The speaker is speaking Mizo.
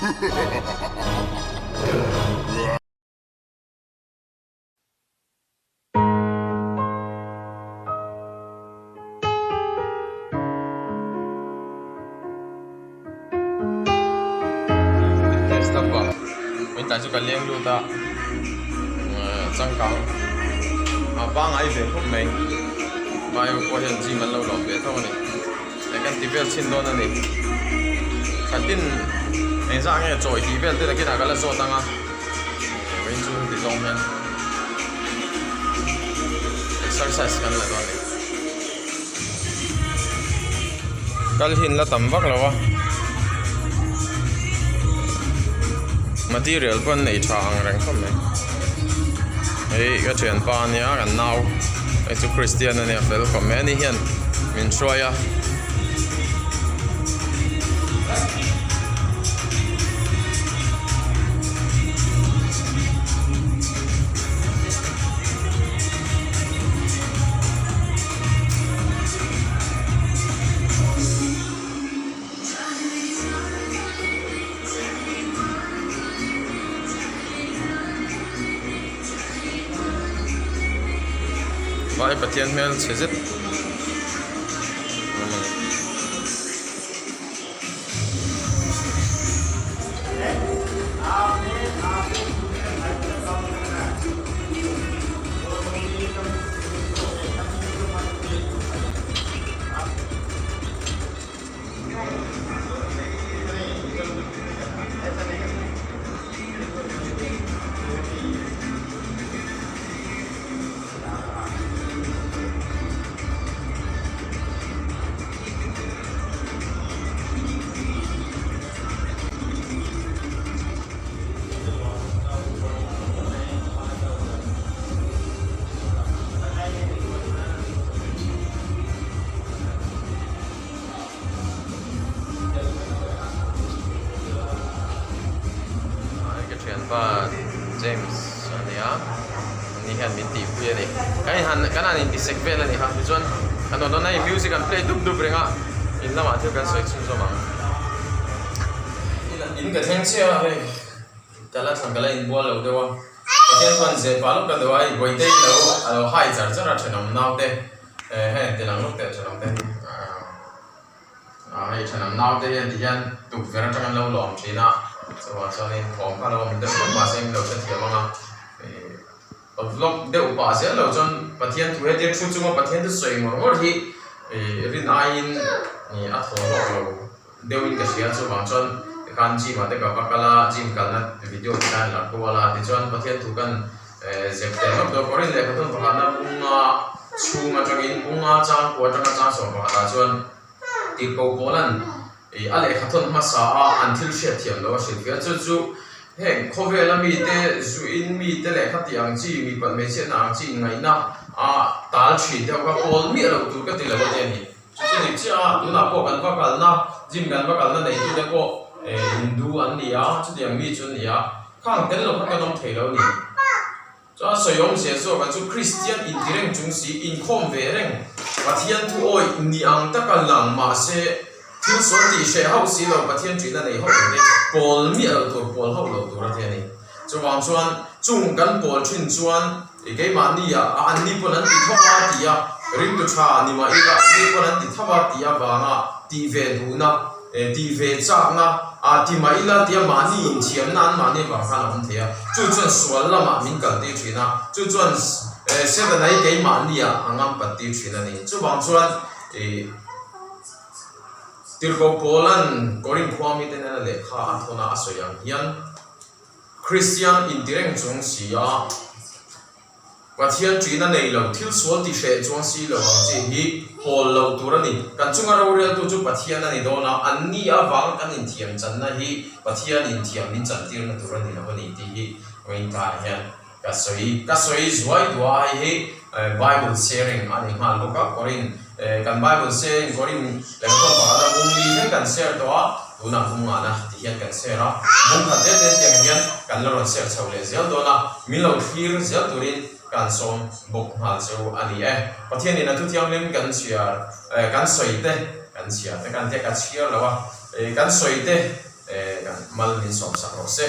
Fitness club ah vawiin chu ka leng lut a changkang a pangngai ve khawp mai vai ho pawh hian gym an lo lawm ve tho a ni eh kan ti vel chhin dawn a ni khatin engzah nge chawi tih vel te nakinah ka la zawt ang a vawiin chu heti zawng hian exercise kan la dawn a ni. Kal hi an la tam vak lo a material pawh an nei tha ang reng khawp mai hei ka thianpa ania kan nau hei chu christian ania fel khawp mai ani hian min hruai a. Vai Pathian hmel chhe zet Ka thianpa James a nia ani hian min tihpui a ni kan inhan kan han intisek vel a ni kha tichuan kan rawn dawn a hei music an play dup dup reng a in lamah thil kan sawi chhunzawm ang in ka thleng chiah a hei ka la thlan ka la inbual lo deuh a Pathian chuan zeh pah lawk ka duh a hei Bawitei lo a lo hai char char a thenawm naute hei an ti lang lawk teh thenawm te hi. Hei thenawm naute hian ti hian tukverh atang an lo lawm thin a, chuvang chuanin thawm kha lo awm deuh deuh mahse englo hrethiam ang a, ih vlog deuh pah zel lo chuan Pathian thu hetia thu chunga Pathian thu sawi ngawr ngawr hi ih rin aiin ih a thaw hlawk lo deuhin ka hria chuvang chuan tikhan gym ah te ka va kal a, gym kalna video te khan la kual a tichuan Pathian thu kan zep tel lawk deuh pawhin lehkha thun pakhatna bunga chhung atangin bunga changkua atanga chang 11 ah chuan Tirhkoh Pawla'n a lehkha thawn hmasa a an thil hriat thiam loh a hrilh fiah chu chu heng khawvela mite zuin mite lehkha tih ang chi mi palh hmeichhiatna ang chi inngaihna a tal thin deuh kha pawl miah loh tur ka ti lo a ti a ni. Chu chu ni chiah a tunah pawh kan va kalna gym kan va kalna neitute pawh Hindu an ni a chutiang mi chu an ni a khang tel lo kha kan awm thei lo a ni. Chuan sawi awmzia zawk ah chu Kristian inti reng chung si, inkhawm ve reng, Pathian thu awih ni ang taka lang mahse thil sual tih hreh hauh si lo, Pathian ṭihna nei hauh lo te, pawl miah lo tur, pawl hauh lo tur a ti a ni. Chuvang chuan chung kan pawl ṭhin chuan i keimahni ah a anni pawn an ti tho a ti a, ringtu ṭha ni mah ila anni pawn an ti tho a tih avanga tih ve duhna, Tih ve chakna ah ti mah ila tia mahni inthiamna an mahni avang khan a awm thei a, chu chuan sual lamah min kaltir thin a, chu chuan Setanai keimahni ah a ngampat tir thin a ni. Chuvang chuan Tirhkoh Paula'n Korinth khua mite nena lehkha a thawn a a sawi ang hian Kristian intireng chung si a, Pathian ṭihna nei lo, thil sual ti hreh chuang si lo ang chi hi hawl lo tur a ni. Kan chunga roreltu chu Pathian a ni dawn a, anni avanga kan inthiam channa hi Pathian inthiam min chantirna tur a ni lo a ni tih hi vawiin tlaiah hian ka sawi ka sawi zuai duah a, hei hi Bible sharing a ni nghal bawk a, Korin kan Bible sharing Korin lehkhathawn pakhatna bung li thleng kan share tawh a, tunah bung ngahna ti hian kan share a, bung khat zel zel tiang hian kan la rawn share chho leh zel dawn a. Min lo thlir zel turin kan sawm bawk nghal chu a ni e. Pathianin a thuthianghlim kan chhiar eh kan sawi te kan chhiar te kan tia ka chhiar lo a eh kan sawi te eh hian mal min sawm sak rawh se.